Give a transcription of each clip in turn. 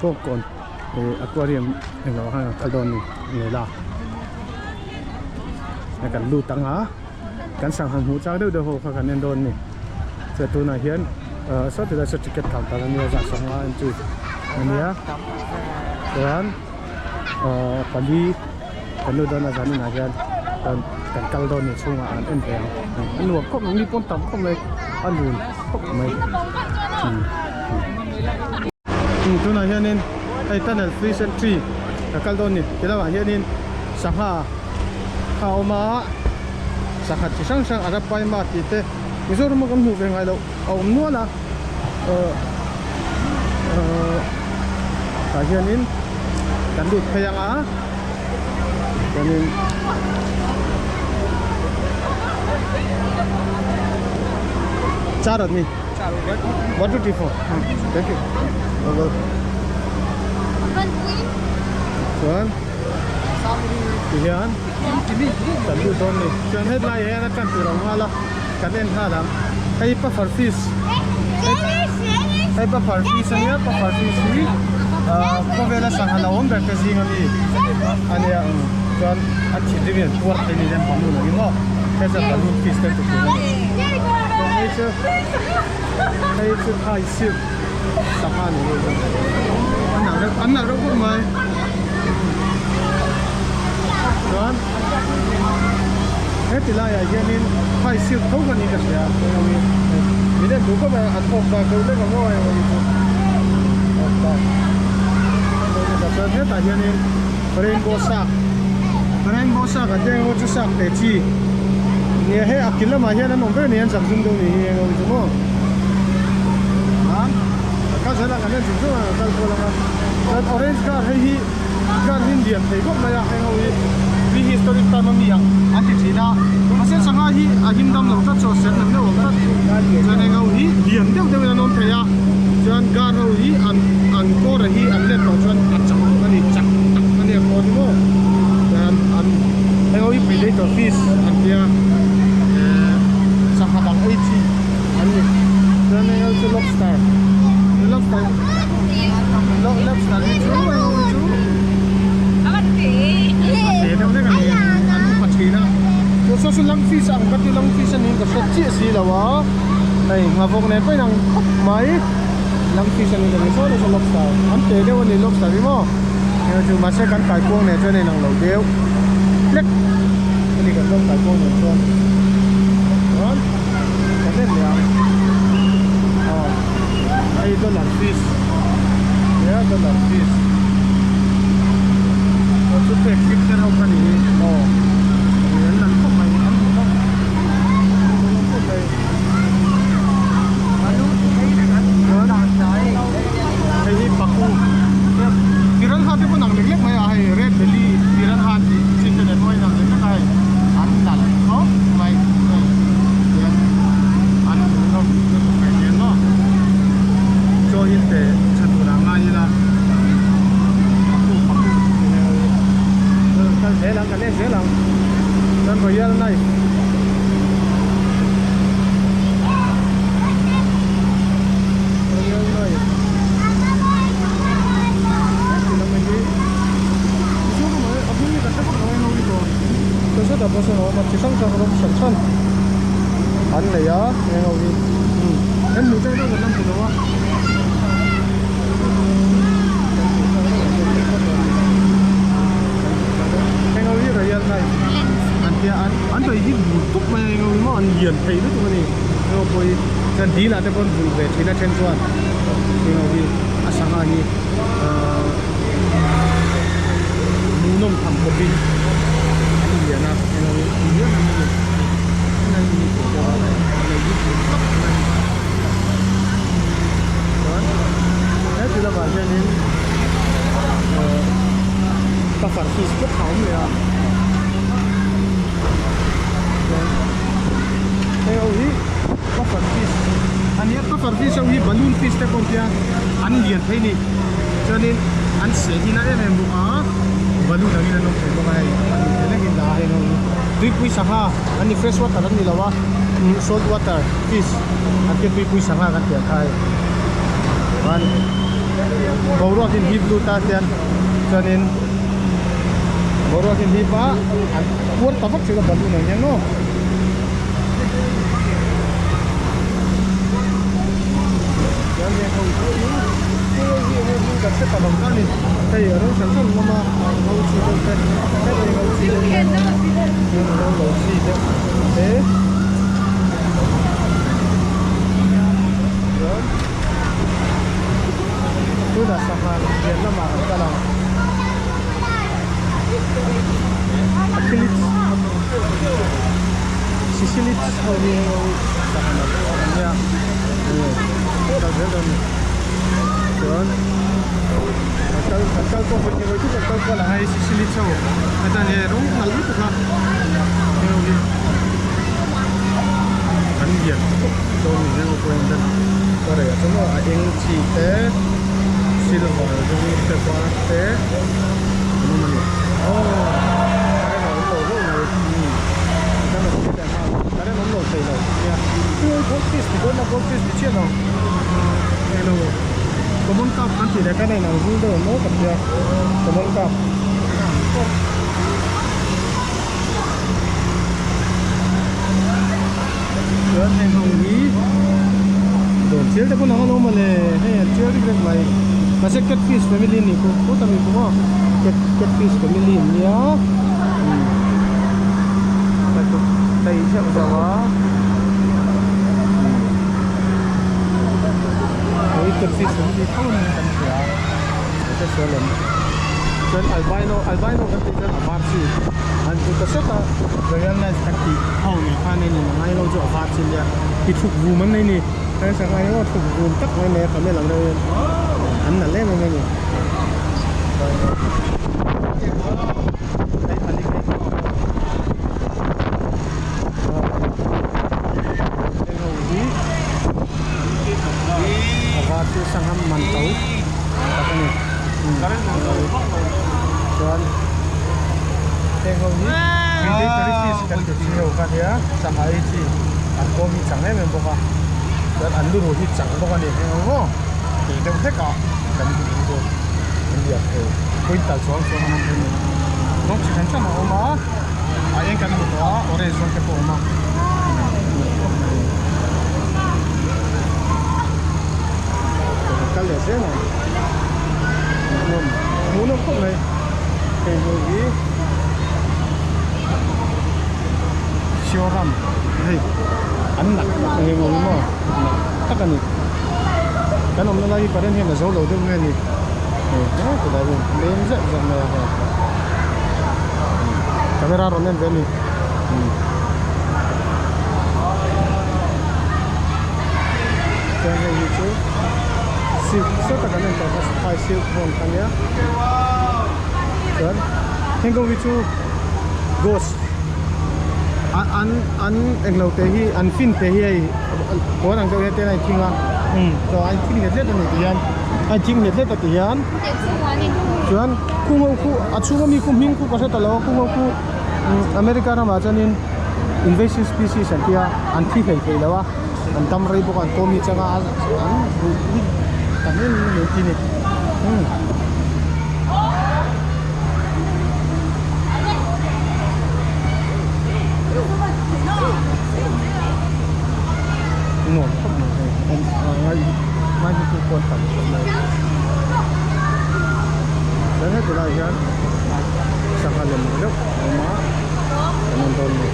Bawngkawn aquarium englo ah khan kan kal dawn a ni ni la kan lut ang a kan sangha hmuh chak deuh deuh ho kha kan en dawn a ni chuan tunah hian saw tilai saw ticket counter ania zah sanga entry ania chuan pali kan lut dawn a zaninah hian chuan kan kal dawn a ni chhungah an en ve ang a nuam khawp mai mi pawn tam khawp mai a lun khawp mai. Tunah hianin hei tunnel free entry ka kal dawn ni ti lamah hianin sangha a awm a sangha chi hrang hrang arapaima tih te Mizoram a kan hmuh ve ngai loh a awm nual a ahh ahh tah hianin kan lut phei ang a chuanin char a ni. 1 2 3 4 Thank you. Chuan tihian kan lut dawn ni. Chuan hetlai hian a tan tur a awm nghal a, kan en nghal ang. Hei puffer fish hei puffer fish ania puffer fish hi ah khawvela sangha lo awm ber te zing ami ania chuan a thinrim in an puar thei ni hian balloon ang in maw hei chuan balloon fish te chu tih a ni. Hei chu hei chu thai silk sangha ni hi an nalh reuh an nalh reuh khawp mai chuan heti laiah hianin thai silk tho kha niin ka hria min en duh khawp mai an awk dak deuh lek ang aw hei chu awk dak chuan hetah hianin rainbow shark rainbow shark an tih ang chu shark te chi. Nia hei a kil lamah hian an awm ber ni an zak zum deuh ni hi eng awm chu maw a a kal zel ang an en zung zung ang a kal kual ang a chuan orange car hei hi car hi lian thei khawp mai a heng ho hi prehistoric time ami ang an ti thin a mahse sangha hi a him dam lo tlat chu a sen ang deuh ang tlat chuan heng ho hi lian deuh deuhin an awm thei a chuan car ho hi an an kawr a hi an let tawh chuan a chak a ni chak tak a ni a kawr hi maw chuan an heng ho hi predator fish an tia eh sangha dang ei chi an ni chuan heng ho chu lobster lobster lobster hi chu heng ho hi chu a te deuh hlek a ni an upa thin a chu saw chu lungfish ang ka ti lungfish a niin ka hre chiah si lo a hei nghavawk nen pawh inang khawp mai lungfish a ni ka ring saw saw lobster an te deuh a ni lobster hi maw heng chu mahse kan kaikuang nen chuan a inang lo deuh hlek a ni kan lawm kaikuang nen chuan chuan kan en leh ang aw hei dollar fish nia dollar fish aw chu pek hlim te ho kha ni hi aw an lang khawp mai an hmu khawp an hmu khawp mai hei hi paku piranha te pawh nang lek lek mai a hei red belly piranha tih chi te nen pawh a inang lek lek a hei an nalh khawp mai hei hian an hmuhnawm lutuk mai hian maw chaw in pe tha turah ngai ila paku paku tih hei kal zel ang kan en zel ang chuan royal knife. An nei a eng ho hi em hmuh chang deuh kan la hmu lo a eng ho hi royal knife an tia an an tawih hi bur tup mai a eng ho hi maw an lian thei lutuk a ni eng ho pawh hi chuan dil ah te pawh an vulh ve thin a then chuan eng ho hi a sangha hi ahh hmuhnawm tham khawpin an lian a eng ho hi an lian em a ni chuan heti lamah hianin ahh puffer fish bawk a awm leh a chuan hei ho hi puffer fish a nia puffer fish ho hi balloon fish te pawh an tia an lian thei a ni chuanin an seh hi na em em bawk a balloon angin an awm thei bawk a hei a ni thei lekin dah a heng ho hi tuipui sangha an ni fresh water an ni lo a salt water fish an tia tuipui sangha kan tih ang kha hei chuan. Boruak in hip lut a tian chuanin boruak in hip a an puar ta vak thin a balloon ang hian maw. Chuan heng ho hi hei hi enge hming kan hre ta lo ta ni hei a rawng hran hran hlawm a a ngo chi deuh te hei ngo chi deuh te a rawng lo chi deuh te. Chuan tunah sangha lian lamah an kal ang Achilles Sicilids ho hi heng ho sangha nalh deuh an nia hei kal zel dawn a ni chuan kan kal kan kal pawh vawi vawi thut kan kal kual ang a hei Sicilids ho heta ni rawng nalh lutuk a heng ho hi. An lian khawp dawn ni hian pawh hian ten ka reh chu maw a eng chi te silver rawng te var te an awm a ni aw current a awm lo hlauh mai umm kan awm leh nghal current awm lo thei lo nia chu gold fish ti dawn a gold fish ni chiah lo englo common carp kan tih leh khan a inang zung deuh maw ka tia common carp. Chuan heng ho hi dawr chial te pawh ang alawm mawle hei an chial rik rek mai mahse catfish family a nih pawh phut a mi pawh maw cat catfish family an nia umm hei zeuh zeuh a umm hei catfish family tho a ni kan hria a hre sual em. Chuan albino albino kan tih chuan a var chi an hmu ta sek a royal nice kan tih ho nen khan a in ang ngai lo chu a var chi nia ti thuk vum an nei ni heng sangha hi aw thuk vum tak mai mai a camel ang deuh hian an nalh em em a ni. Heng ho hi a var chu sangha man to tak a ni. Chuan heng ho hi predatory fish kan ti chi ho kha nia sangha ei chi an kawm hi chang em em bawk a chuan an luruh hi chang bawk a ni heng ho maw tui deuh hlek ah kan hmu ang chu an lian thei quintal chuang chuang an awm thei a ni rawng chi hran hran a awm a a eng kan hmu tawh a orange rawng te pawh a awm a. Kal leh zel ang. Hmuhnawm hmuhnawm khawp mai hei ho hi Sioram hei an nak tak ang emaw maw nak tak a ni kan awmna lai hi current hian a zo lo deuh nge ni hei he tilai hi lem zeuh zeuh mai a hei camera rawn en ve a ni. Chuan hei hi chu silk seta kan en tawh kha thai silk vawn kha nia chuan heng ho hi chu ghost an an an englo te hi an fin te hi hei puan ang deuh hian ten a inthing a chuan a inthing let let a ni tih hian a inthing let let a tih hian chuan khung ho khu a chhunga mi khu hming khu ka hre ta lo a khung ho khu America ramah chuanin invasive species an tia an thi hlei thei lo a an dam rei bawk a an kawm hi changa an ruh hi tam em em mai ti a ni umm. Nuam khawp mai hei en ngai ngai hi chu pawn tam khawp mai chuan heti lai hian sangha lem ang deuh a awm a kan en dawn a ni.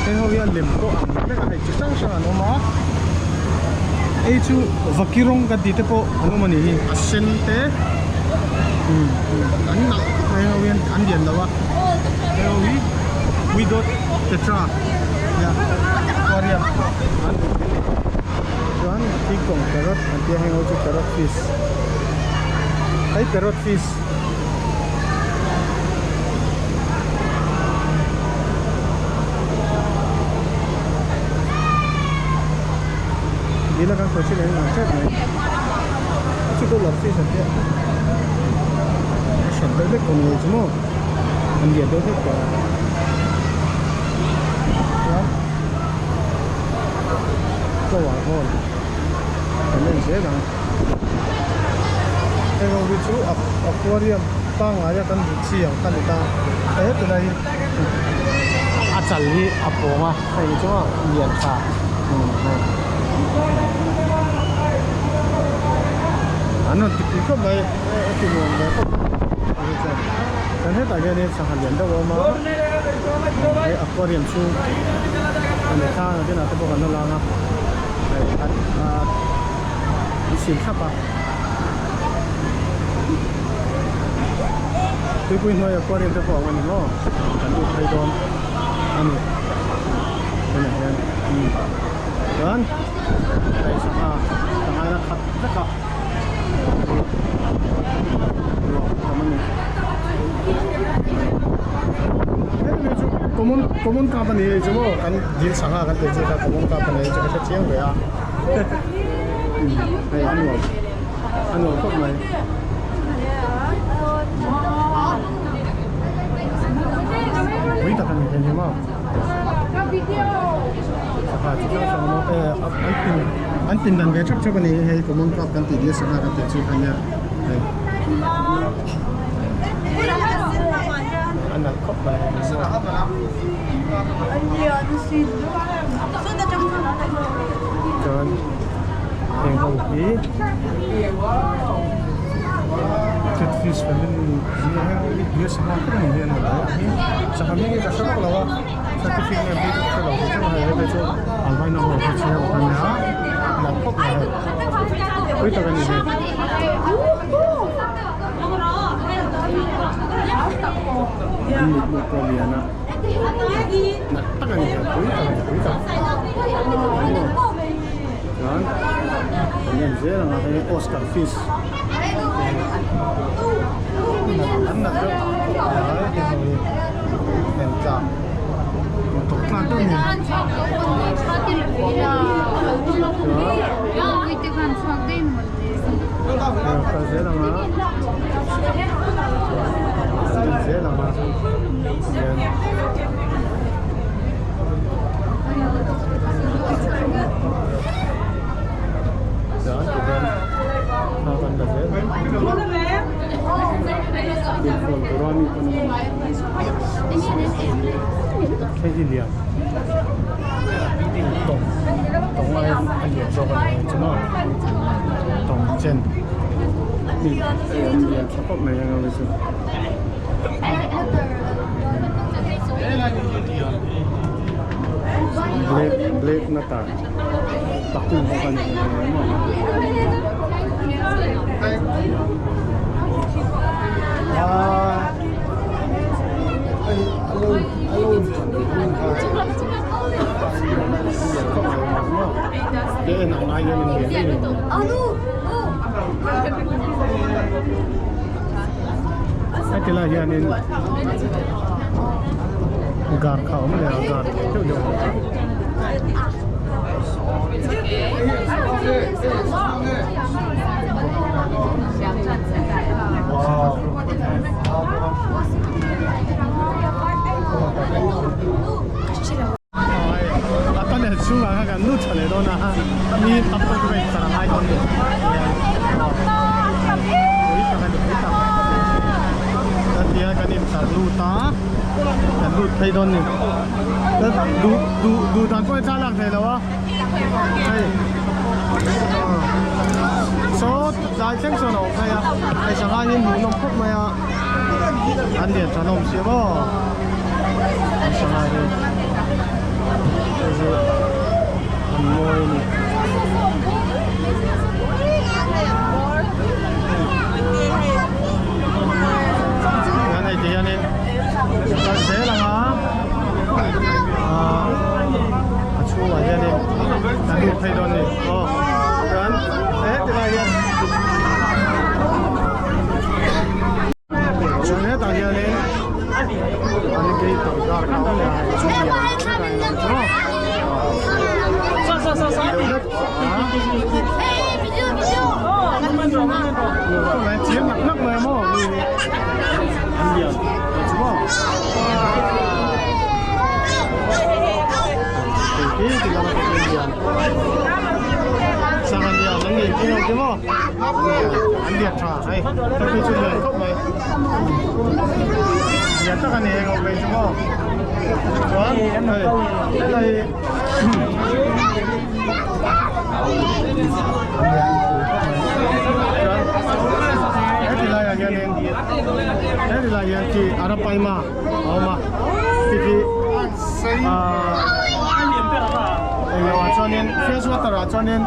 Heng ho hian lem pawh ang vek a hei chi hrang hrang an awm a hei chu vaki rawng kan tih te pawh an awm a nih hi a sen te umm an nalh khawp mai heng ho hian an lian lo a heng ho hi widowed tetra nia aquarium an duh thin a ni chuan king kong parrot an tia heng ho chu parrot fish hei parrot fish. Dila kan sawi chin eng ang tep mai chu dollar fish an tia a hran deuh hlek awm ngei chu maw an lian deuh hlek tawh a. Flower hall kan en zel ang. Heng ho hi chu aquarium pangngai a kan duh chi ang kha ni ta. He tilai hi a chal hi a pawng a hei chu a lian tha hei. An rawn ti pui khawp mai a ti nuam ve khawp mai chuan kan hetah hianin sangha lian deuh a awm a hei aquarium chhung a ni thla ang kinah te pawh kan la lang a hei an sil thlap a tuipui hnuai aquarium te pawh a awm a ni maw kan lut phei dawn a ni tunah hian chuan hei sangha sangha in a khat vek a ruah tam a ni hemi chu common common cup a ni hei chu maw kan dil sangha kan tih chi kha common cup a ni hei chu ka hre chiang ve a hei a nuam a nuam khawp mai. Pui tak a ni hei hi maw sangha chi hrang hrang maw an pin an pin dan ve thap thap a ni hei common cup kan tih dil sangha kan tih chi kha nia hei a nalh khawp mai hei chuan heng ho hi catfish family zinga heng ho hi dil sangha khawp mai hi an ni a sangha hming hi ka hre vak lo a scientific name hi ka hre lo chu hei hei te chu albino ho kha chhe ho kha nia nalh khawp mai hei pui tak a ni hei. An mitmu pawh a lian a nalh tak a ni hei pui tak a ni pui tak chuan kan en zel ang a hei oscar fish an nalh deuh ai hei ho hi en tlak tawh tlak deuh a ni chuan kal zel ang a en zel ang a hian. Chuan tihian thla kan la zel inkhawm tura mi pawn an awm hei hi lian tawng tawng ai a lian zawk a ni ang chu maw tawng chen hei an lian tha khawp mai ang chu. Black black na tar paku bawk a ni maw. Heti lai hianin gar kha a awm leh a gar lian deuh deuh a awm a. A tunnel chhungah khan kan lut tha leh dawn a mi tam tak chu ka ngai dawn a ni pui tak a ni pui tak kan tia kan inchar lut a kan lut phei dawn a ni duh duh duh dan pawh hi thla lak theih loh a hei saw tlai thleng sawn a awm phei a hei sangha hi hmuhnawm khawp mai a an lian tha hlawm si maw an sangha hi hei hi an mawi a ni. Hian hei ti hianin kal zel ang a ah a chhungah hianin kan lut phei dawn a ni aw chuan heti lai hian. Chuan hetah hianin alligator gar kha a awm leh a hei chu lian deuh hlek a ni maw aw chiang nak nak mai maw mi hi an lian chu maw. Khi ti lama te khi lian sangha lian an nei khi ho khi maw an lian tha hei hei phei chu lian khawp mai lian tak a ni heng ho phei chu maw chuan hei helai heti laiah hianin heti laiah hian khi arapaima a awm a khi khi ahh englo ah chuanin fresh water ah chuanin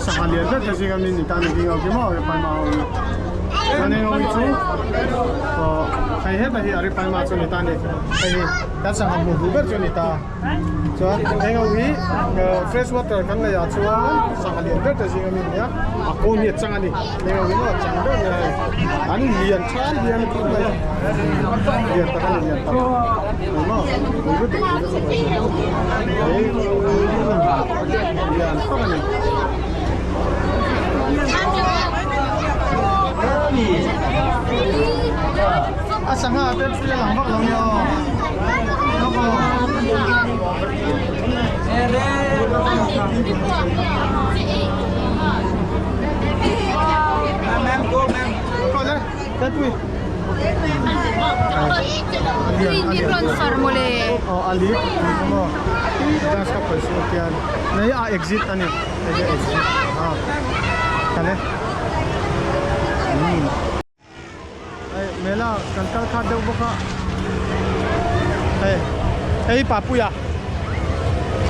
sangha lian ber te zinga mi ni ta ni ding ho khi maw arapaima ho hi chuan heng ho hi chu aw hei hetah hi arapaima chu a ni ta a ni hei hi kan sangha hmuh duh ber chu a ni ta. Chuan heng ho hi fresh water kan neih ah chuan sangha lian ber te zing ami ania a kawn hi a chang ani heng ho hi maw a chang ber nia hei an lian than hian khawp mai lian tak ani lian tak ni maw pui lutuk pui lutuk hei lian tak ani. A sangha te pui a lang vak lo nia aw. Exit ani exit a Hei mela kan kal khat deuh bawk a hei hei papuia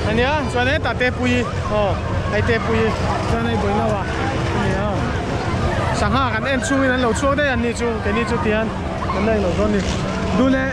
ania chuan hetah te pui aw hei te pui chuan hei buaina a ania sangha kan en chhungin an lo chhuak daih an ni chu keini chu tihian kan la englo dawn a ni duh leh.